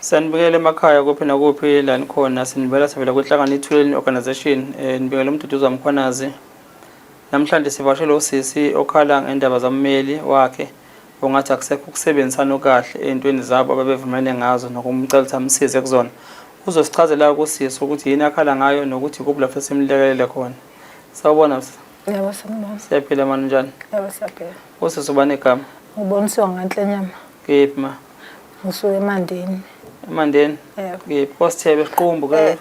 Sanibikela emakhaya kuphi nakuphi la nikhona, sinibela sivela kwinhlangano iThuleni Organization, nibikela uMduduzi Mkhwanazi. Namhlanje sivakashele usisi okhala ngendaba zammeli wakhe ongathi akusekho ukusebenzisana okahle ey'ntweni zabo ababevumelene ngazo nokumcela ukuthi amsize kuzona. Uzosichazela kusisi ukuthi yini akhala ngayo nokuthi kuphi lapho simlekelele khona. Sawubona sisi. Yebo, sanibona. Siyaphila mani, njani? Yebo, siyaphila. Usisi ubani igama? Ngibonisiwa nganhlenyama. Kephi ma? Ngisuka eMandeni. Emandeni? Yebo. Kephi? Kosithebe Siqumbu ke.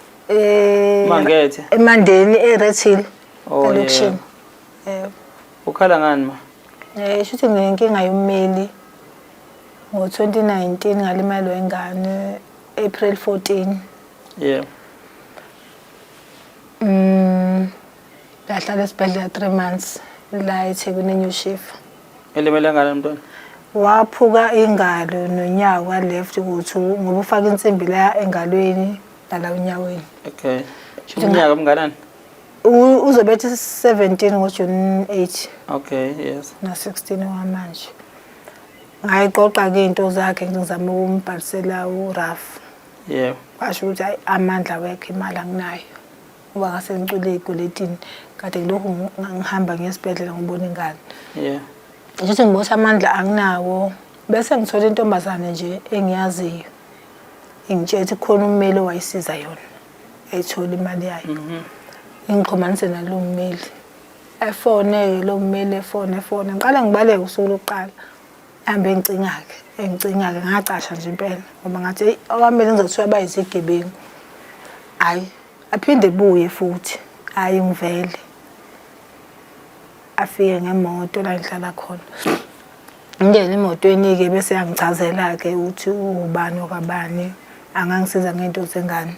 Mangethe. Emandeni eRed Hill. Oh, Elokishini. yebo. Yebo. Ukhala ngani ma? Shuthi nginenkinga yommeli. Ngo-2019 ngalimalwa ingane April 14. Yebo. Ngahlala esibhedlela 3 months la eThekwini eNew Shifa. Elimele ngani mntwana? Waphuka ingalo nonyawo ka-left kuthi ngoba ufaka insimbi la engalweni nala onyaweni. Okay. Iminyaka mnganani? Uzobethi 17 ngoJune 8. Okay, yes. Na 16 wamanje. Ngayiqoqa-ke iy'nto zakhe ngizama ukumbhalisela uRAF. Yebo. Washo ukuthi hayi, amandla awekho, imali anginayo. Ngoba ngase ngicwile ey'kweletini kade ngilokhu ngihamba ngiye esibhedlela ngibona ingane. Yeah. Ngithi ngibona amandla anginawo bese ngithola intombazane nje engiyaziyo. Ingitshela ukuthi khona ummeli owayisiza yona. Ayithola imali yayo. Ingixhumanise nalo mmeli. Efone-ke lo mmeli, efone efone. Ngiqale ngibaleke usuku lokuqala. Hambe engicinga-ke, engicinga-ke ngacasha nje impela ngoba ngathi eyi abameli ngizothiwa bayizigebengu. Hhayi, aphinde ebuye futhi, hhayi ngivele. Afike ngemoto la engihlala khona. Ngingene emotweni-ke bese yangichazela-ke ukuthi uwubani wakabani, angangisiza ngey'nto zengane.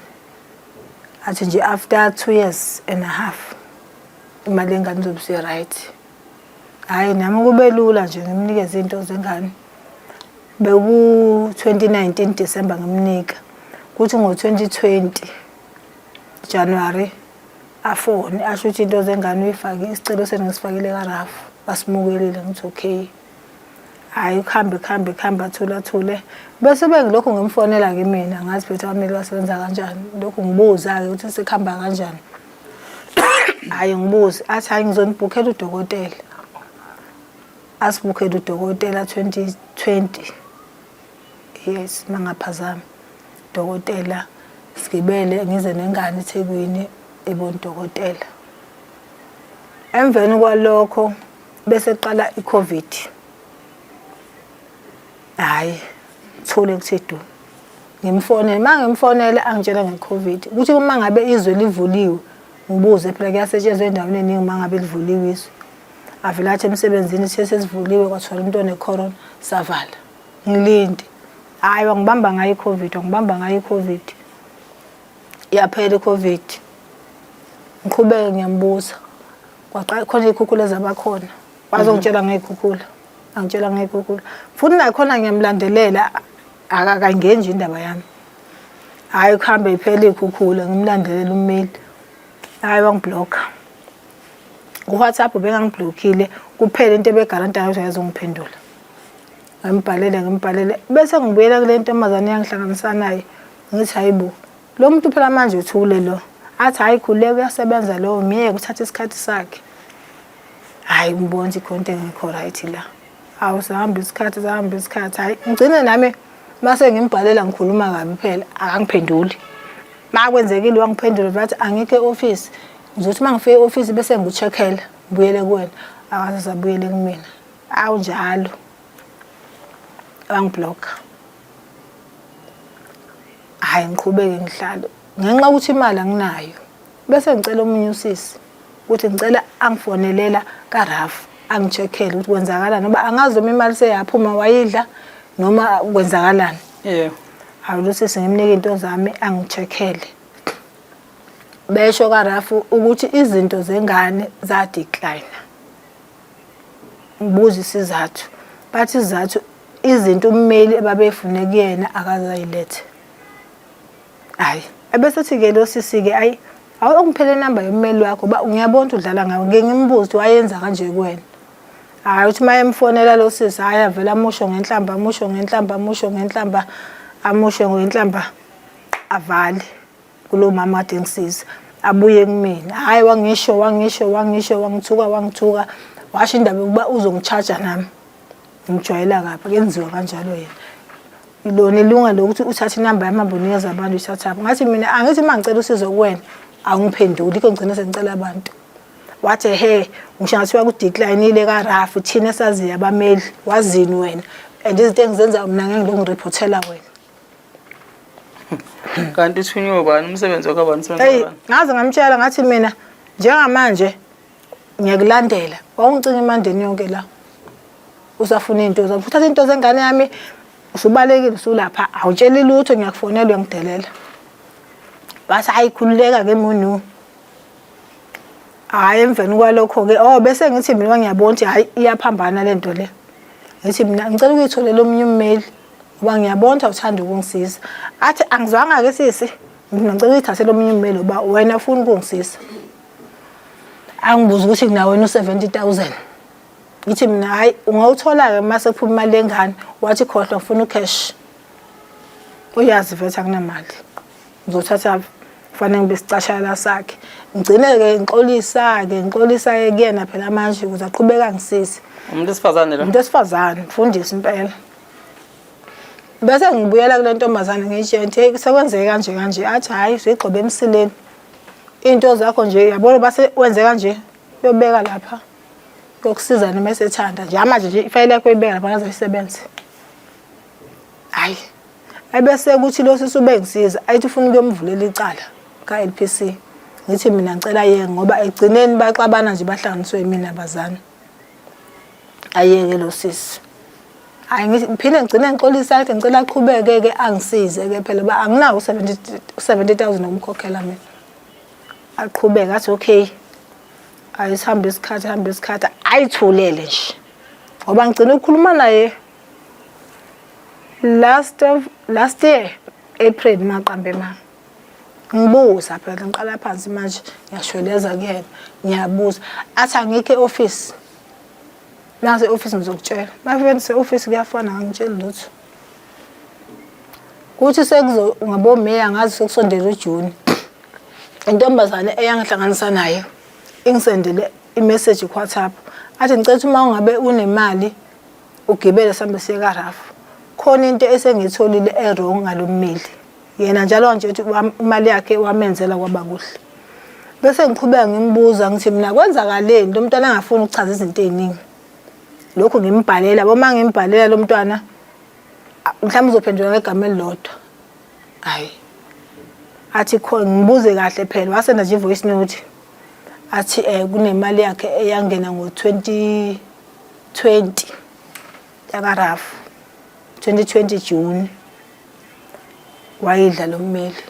Athi nje after 2 years and a half imali yengane izobe isi-right. Hhayi nami kube lula nje ngimnikeze iy'nto zengane. Beku-2019 December ngimnika. Kuthi ngo-2020 January afone asho ukuthi into zengane uyifake, isicelo sengisifakile ka-RAF, basimukelile. Ngithi okay. Hhayi kuhambe kuhambe kuhambe, athule athule. Bese bengilokhu ngimfonela-ke mina, ngazi phethe kwamele basebenza kanjani. Lokhu ngibuza-ke ukuthi sekuhamba kanjani. Hhayi ngibuze, athi hhayi ngizonibhukhela udokotela. Asibhukhele udokotela 2020. Yes, mangaphazami. Dokotela sigibele ngize nengane eThekwini ebona udokotela. Emveni kwalokho bese qala iCovid. Hhayi, thule kuthi du. Ngimfonele, uma ngimfonela angitshela nge-Covid ukuthi uma ngabe izwe livuliwe ngibuze phela kuyasetshenzwa endaweni eningi uma ngabe livuliwe izwe. Avele athi emsebenzini sithe sesivuliwe kwathola umuntu one-corona savala. Ngilinde. Hhayi wangibamba ngayo i-Covid, wangibamba ngayo i-Covid. Yaphela i-Covid. Ngiqhubeke ngiyambuza. Kwaqala khona iy'khukhula ezabakhona. Wazongitshela ngey'khukhula. Angitshela ngey'khukhula. Futhi nakhona ngiyamlandelela akangeni nje indaba yami. Hhayi kuhambe iphela iy'khukhula ngimlandelela ummeli. Hhayi wangiblokha. Ku-WhatsApp ubengangiblokhile kuphela into ebegarantayo ukuthi akazongiphendula. Ngimbhalele ngimbhalele bese ngibuyela kule ntombazane eyangihlanganisa naye ngithi hayi bo lo muntu phela manje uthule lo. Athi hhayi khululeka uyasebenza lowo myeke uthatha isikhathi sakhe. Hhayi ngibona ukuthi khona into engekho right la. Hawu sahamba isikhathi sahamba isikhathi hhayi ngigcine nami mase ngimbhalela ngikhuluma kabi phela akangiphenduli. Makwenzekile wangiphendula bathi angikho e-office. Ngizothi uma ngifika e-office bese ngiku-check-ela ngibuyele kuwena. Akaze abuyele kumina. Awu njalo. Wangiblocka. Hhayi ngiqhubeke ngihlale. Ngenxa yokuthi imali anginayo bese ngicela omunye usisi ukuthi ngicela angifonelela ka-RAF angi-check-ele ukuthi kwenzakalani ngoba angazi noma imali seyaphuma wayidla noma kwenzakalani. Yebo. Hawu lo sisi ngimnike iy'nto zami angi-check-ele. Besho ka-RAF ukuthi izinto zengane za-decline. Ngibuza isizathu. Bathi isizathu izinto ummeli ebabefune kuyena akazayilethe. Hhayi, ebesethi-ke lo sisi-ke ayi awungiphele inamba yommeli wakho ba ngiyabona ukuthi udlala ngawe, ngike ngimbuze ukuthi wayenza kanje kuwena. Hhayi uthi uma emfonela lo sisi hhayi avele amusho ngenhlamba, amusho ngenhlamba, amusho ngenhlamba. Amushe ngenhlamba avale kulo mama kade ngisiza abuye kumina. Hhayi wangisho wangisho wangisho wangithuka wangithuka washo indaba yokuba uzongi-charge nami. Ngimjwayela kabi akuyenziwa kanjalo yena. Lona ilungelo lokuthi uthathe inamba yami hambe unikeza abantu uyithathaphi. Ngathi mina angithi uma ngicela usizo kuwena awungiphenduli yikho ngigcine sengicela abantu. Wathi ehhe ngisho ngathiwa kudecline-ile ka-RAF thina esaziyo abameli wazini wena and izinto engizenzayo mina ngeke ngilokhu ngiriphothela wena. Kanti uthunywe ubani umsebenzi wakho abani umsebenzi Eyi kabani? ngaze ngamtshela ngathi mina njengamanje ngiyakulandela wawungicinga imandeni yonke la usafuna into zami uthatha into zengane yami usubalekile usulapha awutsheli lutho ngiyakufonela uyangidelela wathi hayi khululeka ke munu hhayi emveni kwalokho-ke oh bese ngithi mina ngiyabona ukuthi hhayi iyaphambana le nto le ngithi mina ngicela ukuyitholela omunye ummeli ngoba ngiyabona ukuthi awuthandi ukungisiza athi angizwanga-ke sisi mina ngicela uyithathele omunye ummeli ngoba wena ufuna ukungisiza angibuza ukuthi nginawo wena u-70 000 ngithi mina hhayi ungawuthola-ke uma sekuphuma imali yengane wathi khohlwa ngifuna ucash uyazi vethe akunamali ngizothatha kufanele ngibe sicashala sakhe ngigcine-ke ngixolisa-ke ngixolisa-ke kuyena phela manje ukuze aqhubeke angisize umuntu wesifazane lo umuntu wesifazane mfundisi impela bese ngibuyela kule ntombazane ngiyitshela ukuthi hey sekwenzeke kanje kanje athi hhayi suyigxobe emsileni iy'nto zakho nje yabona base wenze kanje uyobeka lapha yokusiza noma esethanda nje manje nje ifayile yakho uyibeka lapha ngaze isebenze hhayi ebese kuthi lo sisi ubengisiza ayithi ufuna ukuyomvulela icala ka-LPC ngithi mina ngicela yeke ngoba ekugcineni baxabana nje bahlanganiswe yimina abazani ayeke lo sisi hayi ngiphinde ngigcine ngixolisa ukuthi ngicela aqhubeke-ke angisize-ke phela uba anginawo u-70 000 ukumkhokhela mina aqhubeke athi okay ayisihambe isikhathi hambe isikhathi ayithulele nje ngoba ngigcine ukukhuluma naye last of last year April maqambe ma ngibuza phela ngiqala phansi manje ngiyashweleza kuyena ngiyabuza athi angikho e-office nase e-office ngizokutshela mafike nise-office kuyafana angitsheli lutho kuthi sekuzo ngabomeya ngazi sekusondela uJuni intombazane eyangihlanganisa naye ingisendele imessage ku-WhatsApp athi ngicela ukuthi uma ungabe unemali ugibele sambe siye kaRafu khona into esengiyitholile e-wrong ngalo mmeli yena njalo nje uthi imali yakhe wamenzela kwaba kuhle bese ngiqhubeka ngimbuza ngithi mina kwenzakaleni lo mntwana angafuni ukuchaza izinto ey'ningi lokhu ngimbhalela boma ngimbhalela lo mntwana mhlawumbe uzophendula ngegama elilodwa hayi athi khona ngibuze kahle phela wasenda nje i-voice note athi um kunemali yakhe eyangena ngo-2020 yakarafu 2020 June wayidla lo mmeli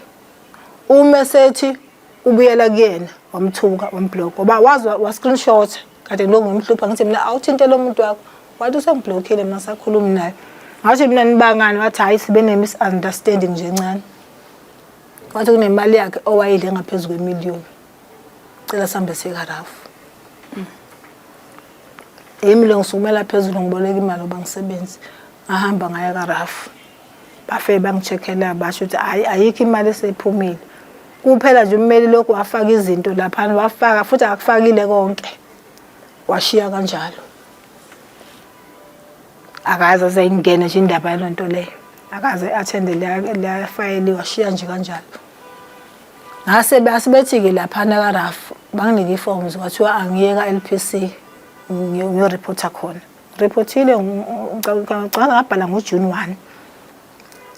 uma esethi ubuyela kuyena wamthuka wamblock ngoba wazi wa-screenshot kade ngilokhu ngimhlupha ngithi mina awuthinte lo muntu wakho wathi usengiblockile mina sakhulumi naye ngathi mina nibangani wathi hhayi sibe ne-misunderstanding nje encane wathi kunemali yakhe owayidle ngaphezu kwemiliyoni cela sihambe siye karafu yimi lo ngisukumela phezulu ngiboleka imali ngoba ngisebenzi ngahamba ngaya karafu bafike bangi-check-ela basho ukuthi hhayi ayikho imali esephumile kuphela nje ummeli lokhu wafaka izinto laphana wafaka futhi akufakile konke washiya kanjalo akaze aze ingene nje indaba yaloo nto leyo akaze athende leya fayeli washiya nje kanjalo ngase base bethi-ke laphana karafu banginike i-forms kwathiwa angiye ka-LPC ngiyoripotha khona riphothile ngicabanga ngabhala ngoJune 1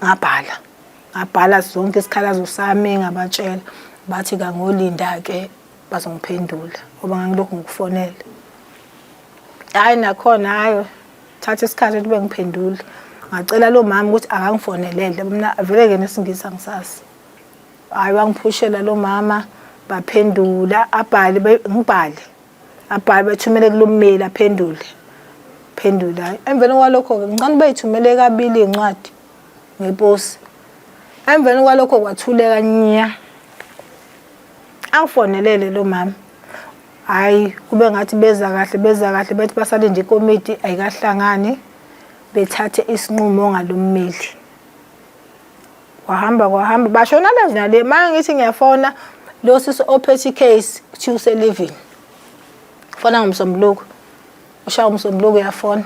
ngabhala ngabhala zonke isikhalazo sami ngabatshela bathi kangolinda-ke bazongiphendula ngoba ngangilokhu ngikufonela hhayi nakhona hhayi thatha isikhathi ukuthi bengiphendule ngacela lo mama ukuthi akangifonelele mina vele-ke nesingisi angisazi hhayi wangiphushela lo mama baphendula abhale ngibhale abhale bethumele kulo mmeli aphendule phendule hhayi emveni kwalokho-ke ngicane beyithumele kabili iy'ncwadi ngeposi emveni kwalokho kwathuleka nya angifonelele lo mama hhayi kube ngathi beza kahle beza kahle bethi basalinde ikomiti ayikahlangani bethathe isinqumo ngalo mmeli. Kwahamba kwahamba bashona le nale manje ngithi ngiyafona lo sisi ophethe icase kuthiwa uselivini. Fona ngomsombuluko. Ushaya umsombuluko uyafona.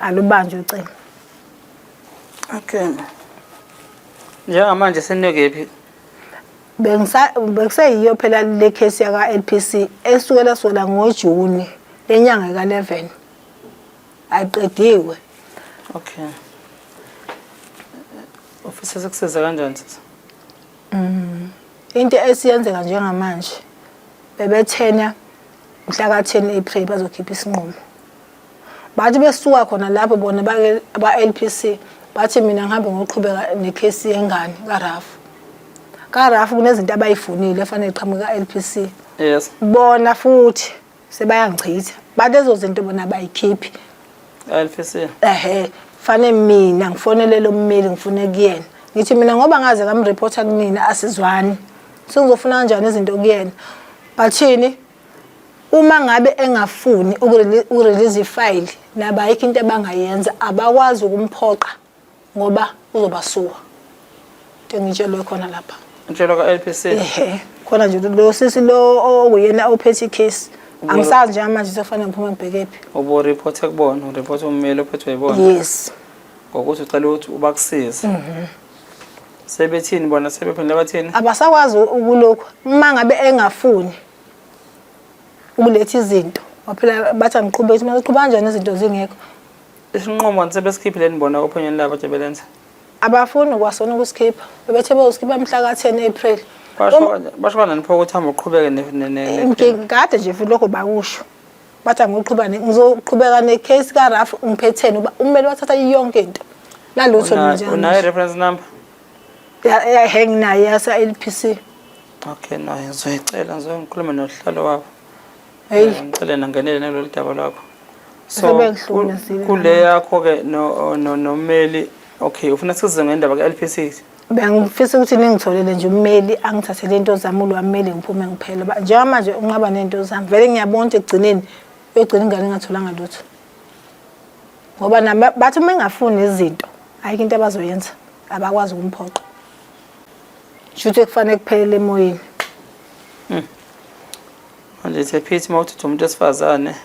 Alubanjwe ucingo. Okay. Njengamanje senekephi? Bengisa bekuseyiyo phela le case yaka LPC esukela sukela ngoJuni lenyanga ka11. Ayiqediwe. Okay. Ufisa sikusiza kanjani sisi? Into esiyenzeka njengamanje bebethena mhla ka-10 April bazokhipha isinqumo. Bathi besuka khona lapho bona bake aba-LPC bathi mina ngihambe ngoqhubeka nekhesi yengane kaRafu. KaRafu kunezinto abayifunile efanele iqhamuke ka-LPC. Yes. Bona futhi sebayangichitha. Bathi lezo zinto bona abayikhiphi. LPC. Ehhe, fanele mina ngifonele lo mmeli ngifune kuyena. Ngithi mina ngoba ngaze ngamreporta kunina asizwani. Sengizofuna kanjani izinto kuyena? Bathini? Uma ngabe engafuni ukurelease ifayili nabo ayikho into abangayenza abakwazi ukumphoqa ngoba uzobasuwa. Into engitshelwe khona lapha. Utshelo ka-LPC. Ehhe, khona nje lo sisi lo okuyena ophethe icase. Angisazi nje manje sekufanele ngiphume ngibhekephi. Ubo report kubona, ureport ummeli ophethwe yibona. Yes. Ngokuthi ucela ukuthi ubakusize. Sebethini bona sebephendula bathini? Abasakwazi ukulokhu uma ngabe engafuni ukuletha izinto. Waphela bathi angiqhubeke ukuthi manje kanjani izinto zingekho. Isinqumo sebesikhiphile nibona ophenyweni labo nje belenza. Abafuni kwasona ukusikhipha. Bebethe beyosikhipha mhla ka-10 April. Basho kanjani pho ukuthi hamba uqhubeke ne Kade nje futhi lokho bakusho. Bathi angiqhubeka ngizoqhubeka necase kaRaf ngiphetheni uba ummeli wathatha yonke into. Lalutho nje. Unayo reference number? Ya hang nayo yasa LPC. Okay, no ngizoyicela ngizoye ngikhulume nohlalo wabo. Hey. Ngicela nangenele nalolu daba lwakho. So Sebengihlukumezile kule yakho ke no no nommeli okay ufuna sikusize ngendaba ka-LPC. Bengifisa ukuthi ningitholele nje ummeli angithathele into zami ulwammeli ngiphume ngiphele. Njengamanje unqaba nento zami. Vele ngiyabona ukuthi ekugcineni uyogcina ingane ingatholanga lutho. Ngoba nami bathi uma engafuni izinto ayikho into abazoyenza abakwazi ukumphoqa. Shuthi kufanele kuphelele emoyeni. Manje ithe phithi uma uthi umuntu wesifazane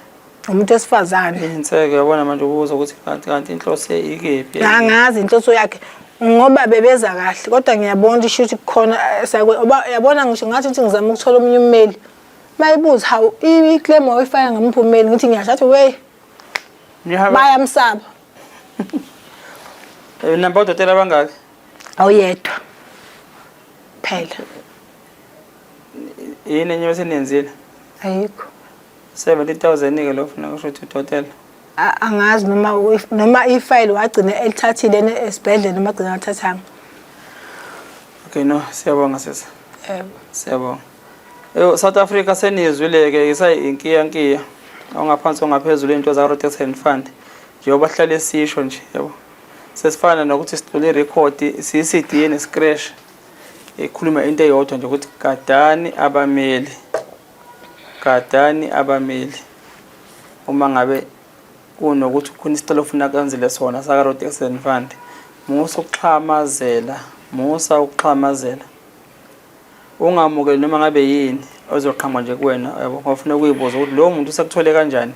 Umuntu wesifazane. inseke uyabona manje ubuza ukuthi kanti inhloso ikephi. Angazi inhloso yakhe ngoba bebeza kahle kodwa ngiyabona ukuthi shuthi kukhona esakwe oba yabona ngisho ngathi ukuthi ngizama ukuthola omunye ummeli. Mayibuza hawu i-claim wayifaka ngamuphi ummeli ngithi ngiyasho athi wey bayamsaba. Namba odokotela abangaki? Awuyedwa. Phela. Yini enye eseniyenzile? Ayikho. 70,000 ke lo ufuna kusho ukuthi udokotela. Angazi noma ifayili wagcina elithathile esibhedlela noma agcina alithathanga. Okay no, siyabonga sisi. Yebo. Siyabonga. Eyo South Africa senizwile ke isayinkiya nkiya. Ongaphansi ongaphezulu into za Road Accident Fund. Njengoba sihlale sisho nje yabo. Sesifana nokuthi sicule irecord siyi-CD ne-scratch. Ikhuluma into eyodwa nje ukuthi gadani abameli. Gadani abameli. Uma ngabe kunokuthi khona isicelo ofuna kenzele sona saka Road Accident Fund. Musa ukuxhamazela, musa ukuxhamazela. Ungamukeli noma ngabe yini ozoqhamuka nje kuwena yabo ngoba ufuna ukuyibuza ukuthi lowo muntu usekuthole kanjani.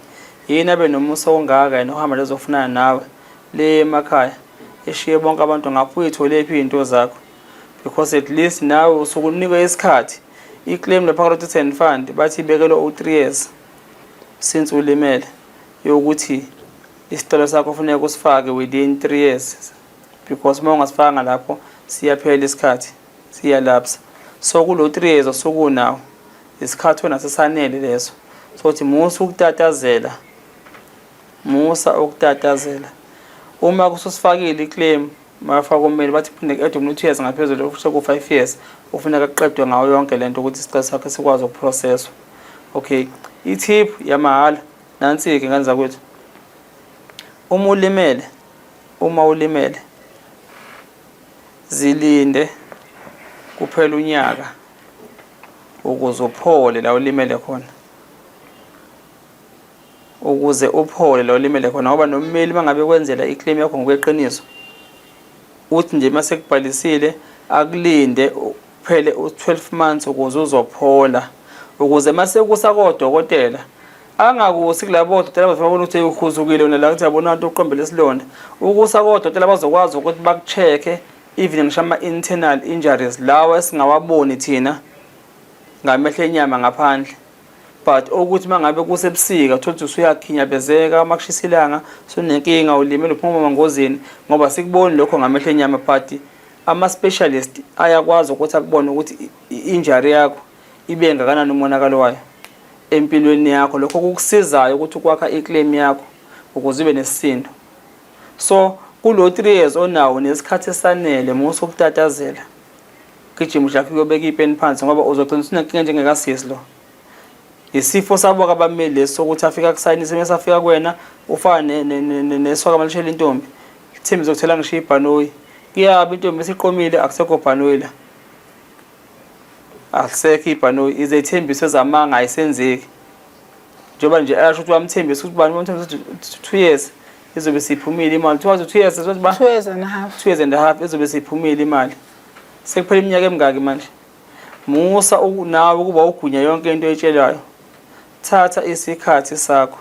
Yini abe nomusa ongaka yena ohamba lezofunana nawe le emakhaya eshiye bonke abantu ngapho uyitholephi izinto zakho because at least nawe usuke unikwe isikhathi i-claim lapha ku-Road Accident Fund bathi ibekelwe u-3 years since ulimele yokuthi isicelo sakho kufuneka usifake within 3 years because uma ungasifakanga lapho siyaphela isikhathi siyalapsa so kulo 3 years osuke unawo isikhathi wena sesanele leso so uthi musa ukutatazela musa ukutatazela uma kususifakile iclaim mafaka ummeli bathi phinde ku-add omunye 2 years ngaphezulu kusho ku-5 years ufuneka kuqedwe ngayo yonke lento ukuthi isicelo sakho sikwazi ukuprocesswa. Okay, i-tip yamahhala nansi-ke ngane zakwethu. Uma ulimele, uma ulimele zilinde kuphela unyaka ukuze uphole la ulimele khona. Ukuze uphole la ulimele khona ngoba nommeli mangabe kwenzela iclaim yakho ngokweqiniso uthi nje mase kubhalisile Akulinde kuphele u-12 months ukuze uzophola, ukuze mase kusa kodokotela angakusi kulabo dokotela bazobona ukuthi uhuzukile wena la, ukuthi yabona nto uqombele isilonda. Ukusa kodokotela bazokwazi ukuthi baku-check-e even ngisho ama-internal injuries lawa esingawaboni thina ngamehlo enyama ngaphandle, but ukuthi mangabe kusebusika uthola ukuthi usuyakhinyabezeka, uma kushisa ilanga sunenkinga, ulimele, uphuma emangozini, ngoba sikuboni lokho ngamehlo enyama, but ama-specialist ayakwazi ukuthi akubone ukuthi i-injury yakho ibe ngakanani, umonakalo wayo empilweni yakho, lokho kukusizayo ukuthi ukwakha i-claim yakho ukuze ibe nesisindo. So kulo 3 years onawo nesikhathi esanele, musa ukutatazela, gijima ujahe uyobeka ipeni phansi, ngoba uzogcina usunenkinga njengekasisi lo. Isifo sabo abameli lesi sokuthi afika kusayinise, mase afika kuwena ufana nesoka malishela intombi, thembi zokuthela ngisho ibhanoyi, kuyabe intombi isiqomile, akusekho bhanoyi la, akusekho ibhanoyi, izethembiso zamanga ayisenzeki. Njengoba nje ayasho ukuthi wamthembisa ukuthi bani, wamthembisa ukuthi 2 years izobe siphumile imali, 2 years, ba 2 years and a half. 2 years and a half izobe siphumile imali. Sekuphela iminyaka emingaki manje? Musa nawe ukuba ugunya yonke into oyitshelayo, thatha isikhathi sakho.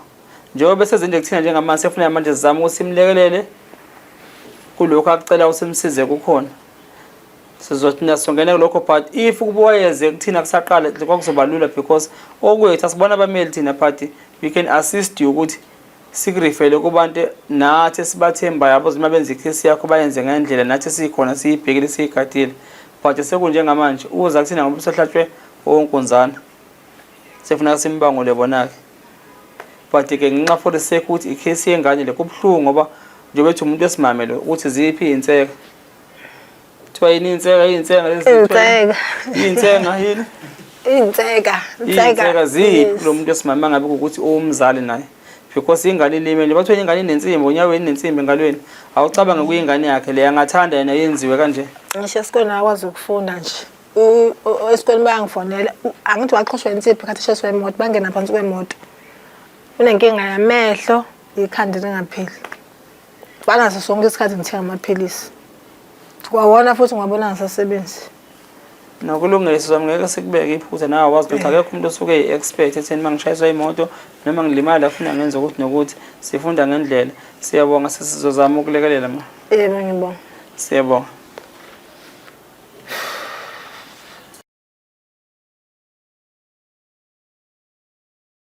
Njengoba besezinde kuthina njengamanje, sefuna manje sizame ukuthi simlekelele kulokhu akucela, usimsize kukhona, sizothi songena kulokho. But if kuba wayeze kuthina kusaqala, kwakuzoba lula, because okwethu asibona abameli thina, but we can assist you ukuthi siku-refer-ele kubantu nathi esibathembayo, abazothi uma benza ikhesi yakho bayenze ngendlela nathi esikhona siyibhekile, siyigadile. But sekunjengamanje uza kuthina ngoba usehlatshwe onkunzana, sefuna simbangule bona-ke. But-ke ngenxa for the sake ukuthi ikhesi yengane le, kubuhlungu ngoba njengoba ethi umuntu wesimame lo, ukuthi ziphi iy'nseka, kuthiwa yini iy'nseka, iy'nsenga lezi? Iy'nseka. Iy'nsenga yini? Iy'nseka. Iy'nseka ziphi kulo muntu wesimame angabe kuwukuthi uwumzali naye? Because ingane ilimele, bathiwa ingane inensimbi onyaweni, inensimbi engalweni, awucabange kuyingane yakhe le, angathanda yena yenziwe kanje? Ngisho esikoleni akwazi ukufunda nje. Esikoleni bayangifonela, angithi waxhoshwa insipho khathi esheswa imoto, bangena phansi kwemoto. Unenkinga yamehlo, ikhanda lingapheli. Banaso sonke isikhathi ngithenga amaphilisi. Kwawona futhi ngiwabona angasasebenzi. Nokulungile sizwami, ngeke sikubeke iphutha, nawe wazi ukuthi akekho umuntu osuke eyi-expert etheni uma ngishayiswa imoto noma ngilimala funa ngenze ukuthi nokuthi. Sifunda ngendlela. Siyabonga, sisizozama ukulekelela ma. Yebo, ngibonga. Siyabonga.